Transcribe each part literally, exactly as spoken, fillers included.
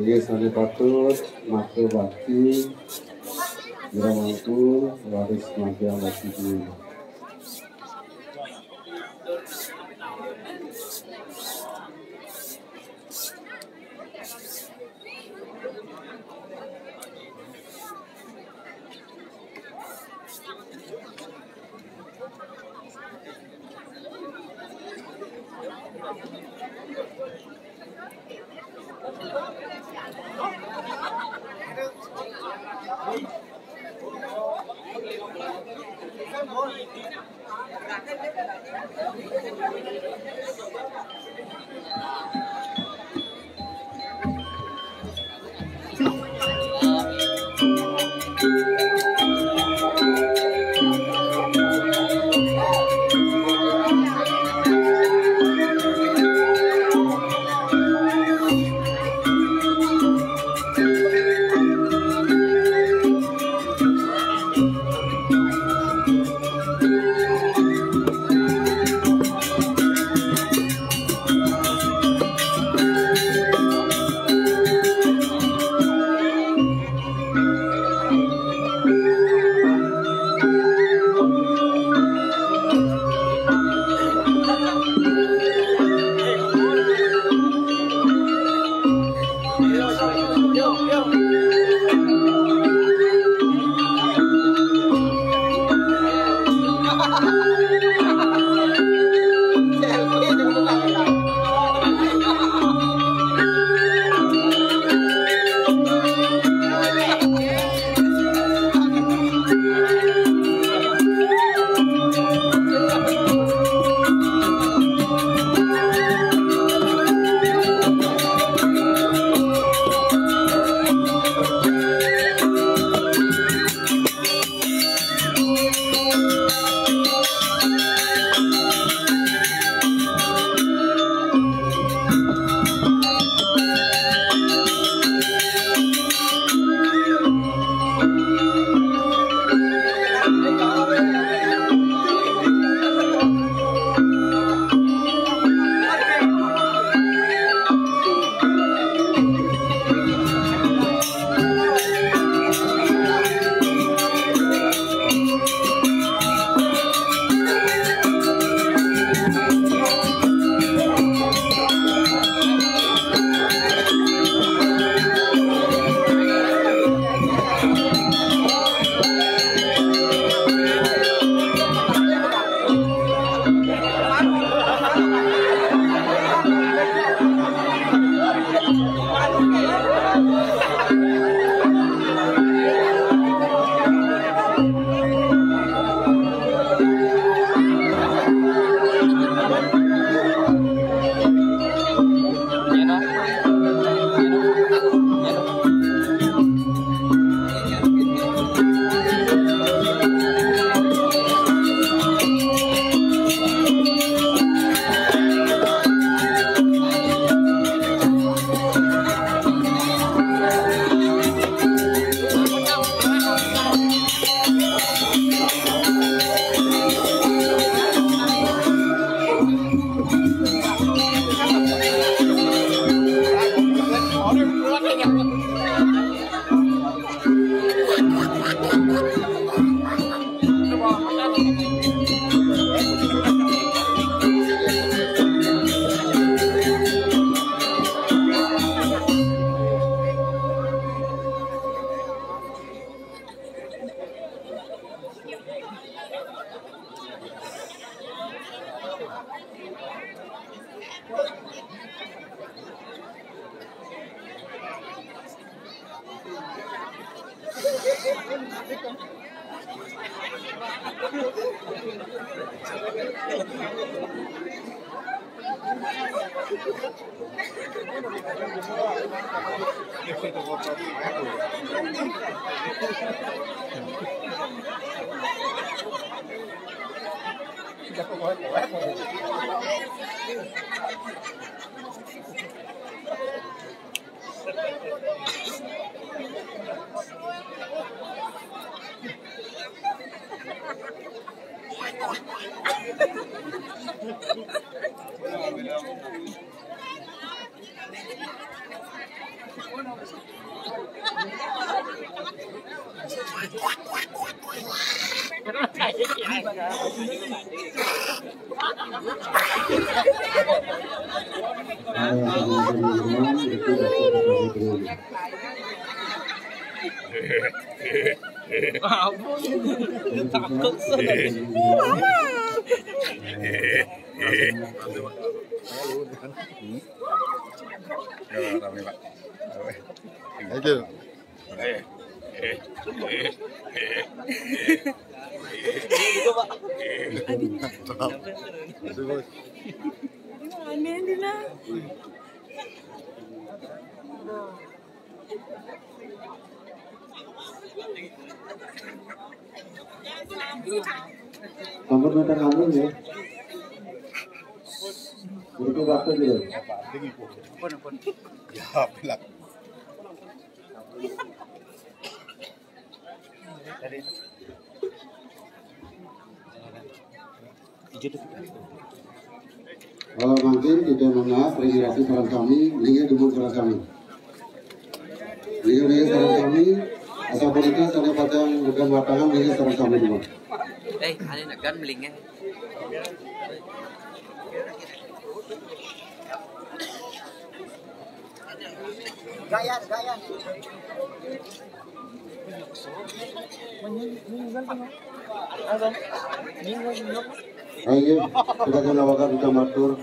Inggih, sané patut matur bakti, ngira mangku waris mantiang bakti. Takut sih. Ayo. Aneh, Dina. Ampun, minta ampun ya. Butuh waktu dulu. Ya, bilang. Kalau mangkin kita mengaas, registrasi sareng sami, linggih dumun sareng sami. Linggih, linggih sareng sami, asapunika sané pacang bukan watangan, linggih sareng sami dumun. Eh, ane negan melingeh. Gaya, gaya. Ayo, kita kena wakar kita matur.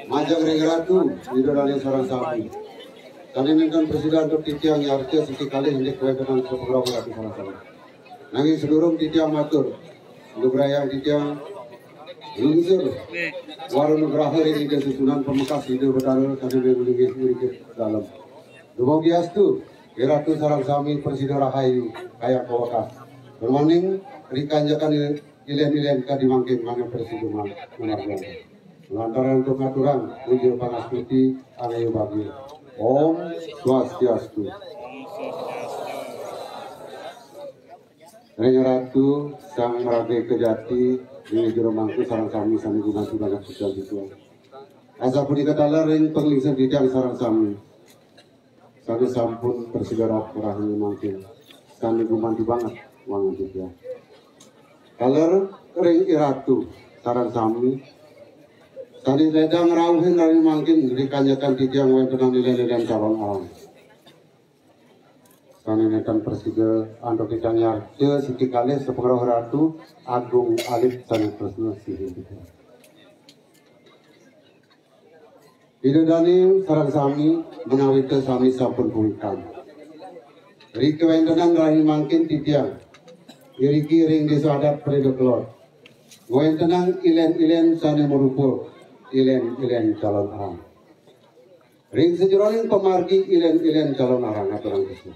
Majeng ring Ratu, Ida Dané sareng sami. Sané nénten prasida antuk titiang nyarca siki kalih indik kawéntenan saputra Ratu sareng sami. Nanging sadurung titiang matur, lugrayang titiang lungsur wara nugraha ring Ida Sesuhunan pamekas Ida Betara sané manggihin mriki dalem. Dumugi astu, Ratu sareng sami prasida rahayu, kayang kawekas. Dumaning ring kanjekan ilén-ilén kadi mangkin mangda prasida man-, manarga. Lantaran antuk ngaturang puja pangastuti, angayu bagia. Om Swastiastu. Ring Ratu Sang Maraga Kejati, ring jero mangku sareng sami sané gumanti banget siswa-siswa. Asapunika taler ring panglingsir titiang sareng sami. Sané sampun prasida rahayu mangkin. Sané gumanti banget wangun titiang. Taler ring Iratu sareng sami. Sané ledang rauhin rahayu mangkin ring kanjekan titiang wéntenan ilén-ilén calon arang. Sané nénten prasida antuk titiang nyarca siki kalih sapangrauh Ratu Agung Alit sané tresna sihin titiang. Ida dané sareng sami ménawi sami sampun punika. Ri kawéntenan rahayu mangkin titiang iriki ring Désa Adat Prida Kelod ngwéntenang ilén-ilén sané marupa ilén-ilén calon arang. Ring sajeroning pamargi ilén-ilén calon arang aturang tresna.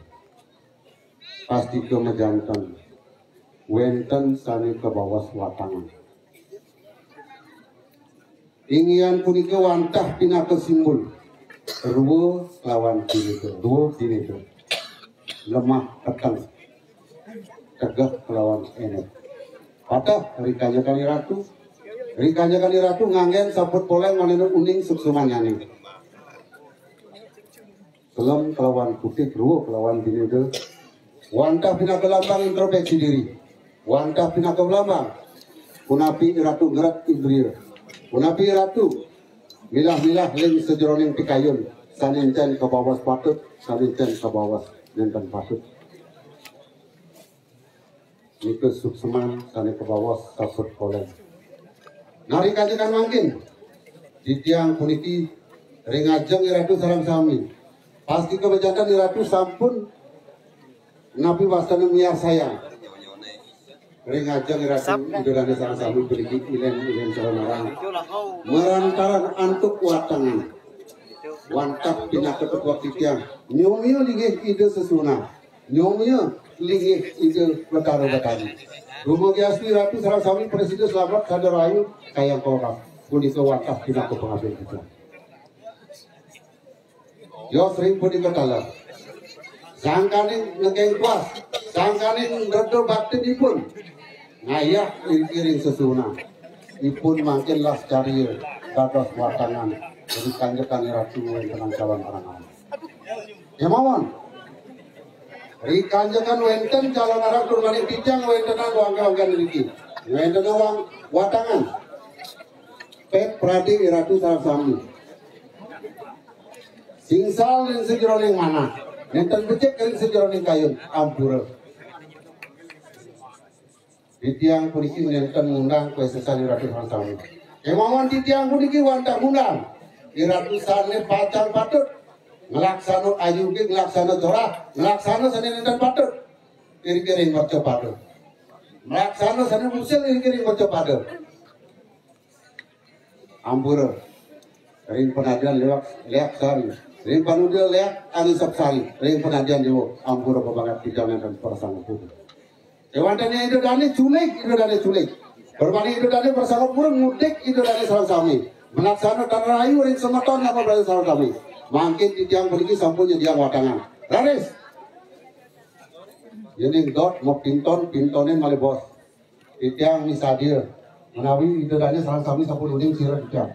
Pastika majanten wénten sané kabaos watangan. Inggihan punika wantah pinaka simbol rwa kalawan bineka, rwa bineka. Lemah peteng, tegeh kalawan énét. Pateh ri kanjekan Ratu. Ri kanjekan Ratu nganggén saput poléng manana uning suksmanyané. Selem kalawan putih, rwa kalawan bineka. Wantah pinaka lambang introspeksi diri. Wantah pinaka lambang punapi Ratu ngeret indria. Punapi Ratu milah-milah ring sajeroning pikayun sané énten kabaos patut, sané énten kabaos nénten patut. Nika suksman sané kabaos saput poléng. Nah, ri kanjekan mangkin, Titiang puniki ring ajeng Iratu sareng sami. Pastika bejanten Iratu sampun napi wastane miarsayang. Ring ajeng Iratu Ida Dane sareng sami puniki ilen-ilen calon arang. Marantaran antuk watangan. Wantah pinaka titiang. Nyomia linggih Ida Sesuhunan. Nyomia linggih Ida Betara Betari. Dumugi astu Iratu sareng sami prasida slamet sada rahayu kayang kokas. Punika wantah pinaka pangabdian kita. Yos ring punika taler. Sangkaning nekeng kuas, sangkaning reda baktinipun. Ngayah ring Sesuhunan. Ipun mangkin las karya dados watangan ring kanjekan Iratu wénten calon arangan. Kemawon. Ring kanjekan wénten calon arang tur malih titiang wéntenan wangké-wangké niki. Wénten wang watangan. Pép pradi Iratu sareng sami. Singsal ring sajeroning manah. Nénten becik ring sajeroning kayun. Ampura. Titiang puniki nénten ngundang kawésesan Iratu sareng sami. Kemawon titiang puniki wantah ngundang Iratu sané pacang patut nglaksana ayu ké nglaksana corah, nglaksana sané nénten patut. Iri ring mercapada. Nglaksana sané usil iri ring mercapada. Ampura. Ring panadian léak, léak sari. Ring panadian léak anisep sari. Ring panadian déwa ampura pabanget pidangan dan prasangga putu. Kéwanten Ida Dané culik, Ida Dané culik. Berbani Ida Dané prasangga pura ngudik Ida Dané sareng sami. Melaksana tan rahayu ring semeton nama berani sareng sami. Mangkin titiang puniki sampun nyediang watangan. Raris. Yéning dot mapinton, pintonin malih bos. Titiang misadia. Menawi Ida Dané sareng sami sampun uning sira titiang.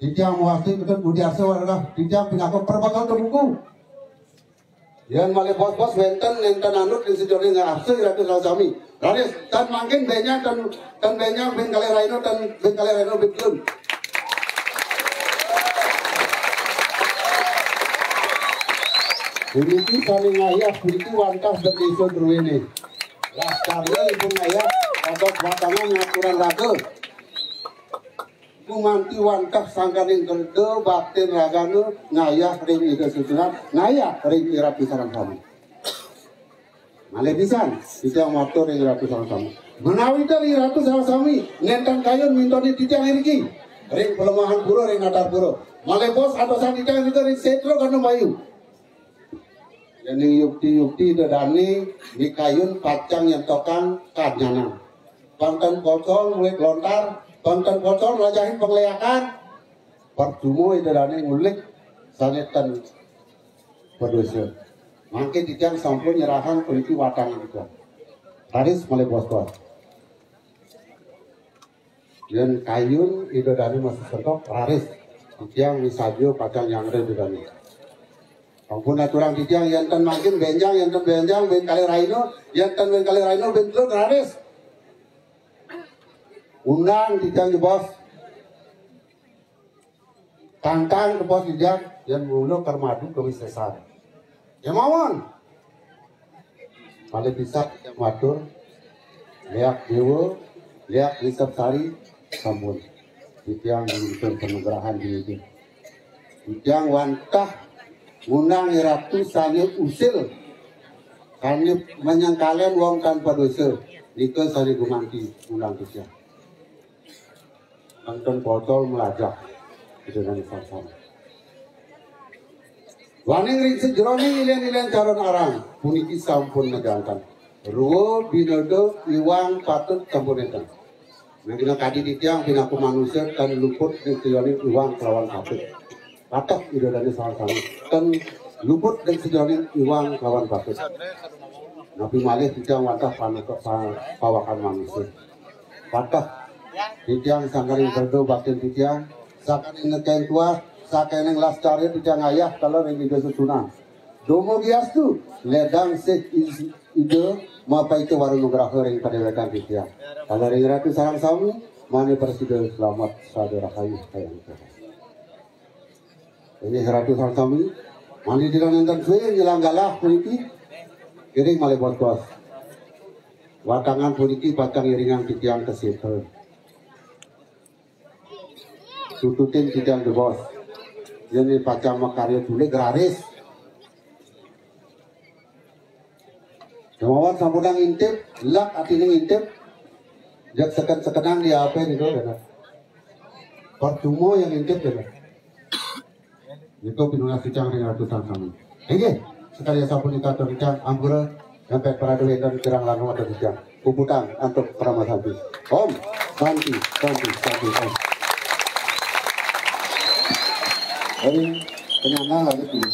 Titiang mawasta mboten budi asa waradah. Titiang pinaka perbagal temuku. Yén malih bos-bos wénten nénten anut ring sajeroning arsa Iratu sareng sami. Raris tan mangkin bénjang tan, tan bénjang bin kalih rahina tan bin kalih rahina bin kelun. Puniki sané ngayah puniki wantah bendésa druéné. Las karya ipun ngayah dados watangan ngaturang raga. Gumanti wantah sangkaning reda baktin ragane ngayah ring Ida Sesuhunan, ngayah ring Iratu sareng sami. Malih pisan, titiang matur ring Iratu sareng sami. Menawi ten Iratu sareng sami nénten kayun mintonin titiang iriki ring Palemahan Pura, ring Natar Pura. Malih bos atosan titiang iriki ring Setra Gandum Ayu. Yéning yukti-yukti Ida Dané mikayun pacang nyentokang kanyanan. Pang ten pocol ngulik lontar, pang ten pocol nglajahin pangléakan. Percuma Ida Dané ngulik sané ten padosa. Mangkin titiang sampun nyerahang puniki watangan titiang. Raris malih bos-bos. Yén kayun Ida Dané masih sentok, raris. Titiang misadia pacang nyanggra Ida Dané. Ampun aturang titiang, yén ten mangkin bénjang, yén ten bénjang, bin kalih rahina, yén ten bin kalih rahina, bin telun, raris. Undang titiang, bos. Tangkang tepos titiang, yén mula kar madu kawisésan. Kémawon. Malih pisan matur, léak déwa, léak nisep sari, sampun. Titiang nuntun panugrahan di Ida. Titiang wantah ngundang Iratu sané usil, sané manyengkalen wong tan padosa, nika sané gumanti ngundang titiang. Pang ten pocol mlajah. Ida Dané sareng sami. Waning ring sajeroning ilen-ilen calon arang, puniki sampun neganten. Rwa binada iwang patut sampun énten. Mangkana kadi titiang pinaka manusa tan luput ring sajeroning iwang kalawan patut. Patut Ida Dané sareng sami. Tan luput ring sajeroning iwang kalawan patut. Napi malih titiang wantah panuka pa-, pawakan manusa. Patut. Titiang sangkaning reda baktin titiang, sakaning nekeng tuah, sakaning las karya titiang ngayah taler ring Ida Sesuhunan. Dumugi astu, ledang sih is-, Ida mapaica waranugraha ring padéwékan titiang. Taler ring Ratu sareng sami, mangda prasida slamet sada rahayu kayang. Inggih Ratu sareng sami, mangda titiang nénten sué ngilang galah puniki. Iring malih bos-bos. Watangan puniki pacang iringang titiang ka sétra. Tututin sidang, Bos. Yén pacang makarya tulis gratis. Kemauan sampunang ngintip, lek atiné ngintip, jak seken-sekenang di H P niku, ya. Percuma yang ngintip, ya. Niku pinungas titiang ring atusan sami. Inggih, sakadi sapunika atur titiang, ampura, nyampé paradu wénten kirang langkung atur titiang. Puputang antuk parama santi. Om Santi, Santi, Santi, Om. Ring penyandang lagi tuh.